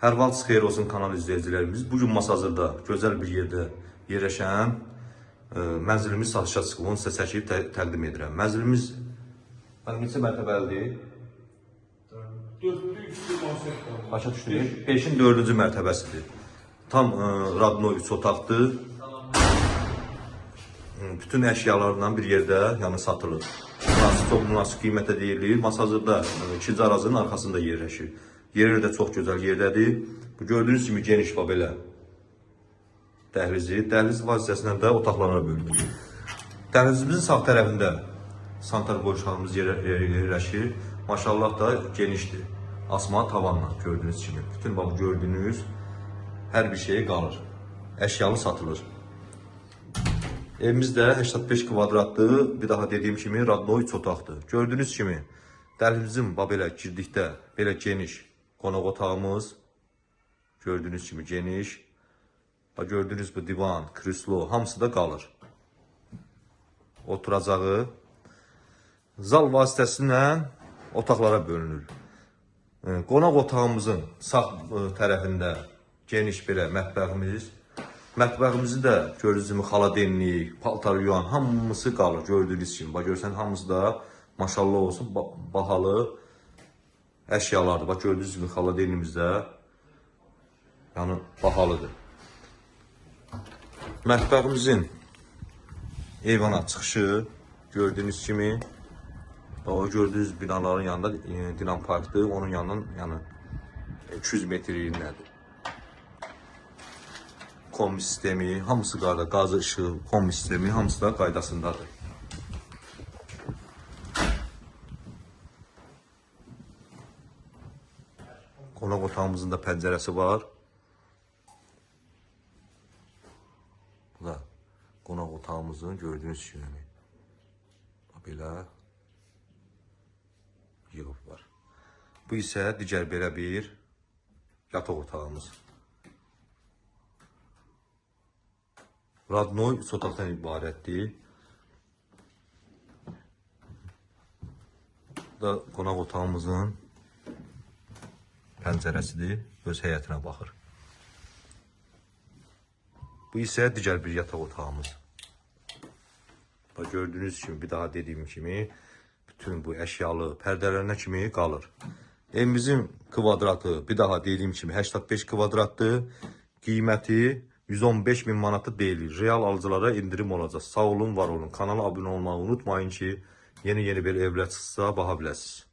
Hər vaxt xeyir olsun kanal izləyicilərimiz. Bugün Masazırda gözəl bir yerdə yerləşən mənzilimiz satışa çıxıb. Onu sizə çəkib təqdim edirəm. Mənzilimiz neçə mərtəbəlidir? Dörtlü, üçlü konsept var. Başa düşdünüz? 5-in 4-cü mərtəbəsidir. Tam radnoy 3 otaqdır. Bütün əşyalarla bir yerdə yəni satılır. Münasib, çox münasib qiymətə deyilir. Masazırda ikinci arazının arxasında yerləşir. Yeri də çox gözəl yerdədir. Bu gördüyünüz kimi geniş bax belə dəhlizi. Dəhliz vasitəsilə də otaqlara bölünür. Dəhlizimizin sağ tərəfində sanitar qovşağımız yerləşir. Maşallah da genişdir. Asma tavanla gördüyünüz kimi. Bütün bax gördüyünüz hər bir şey qalır. Əşyalı satılır. Evimiz də 85 kvadratdır. Bir daha dediyim kimi radnoy 3 otaqdır. Gördüyünüz kimi dəhlizimizin bax belə girdikdə belə geniş qonaq otağımız. Gördüyünüz kimi geniş. Bax gördüyünüz bu divan, kreslo hamısı da qalır. Oturacağı zal vasitəsilə otaqlara bölünür. Qonaq otağımızın sağ tərəfində geniş belə mətbəximiz. Mətbəximizi də gördüyünüz kimi xaladenlik, paltar yuyan hamısı qalır gördüyünüz kimi. Bax görsən hamısı da maşallah olsun bahalı əşyalardır. Bax gördüyünüz kimi xaladenliyimiz də yəni bahalıdır. Mətbəximizin eyvana çıxışı gördüyünüz kimi, o gördüyünüz binaların yanında Dinan Parkdır. Onun yanından yəni 200 metrliyindədir. Kombi sistemi, hamısı qayda, qazı işığı, kombi sistemi hamısı da qaydasındadır. Qonaq otağımızın da pəncərəsi var. Bu da qonaq otağımızın gördüyünüz kimi belə yığıb var. Bu isə digər belə bir yataq otağımız. Radnoy 3 otaqdan ibarətdir. Bu da qonaq otağımızın pəncərəsidir. Öz həyətinə baxır. Bu isə digər bir yataq otağımız. Bax gördüyünüz kimi, bir daha dediyim kimi, bütün bu əşyalı pərdələrinə kimi qalır. Evimizin kvadratı, bir daha dediyim kimi 85 kvadratdır. Qiyməti 115 min manatı deyilir. Real alıcılara indirim olacaq. Sağ olun, var olun. Kanala abunə olmağı unutmayın ki, yeni-yeni belə evlər çıxsa baxa biləsiniz.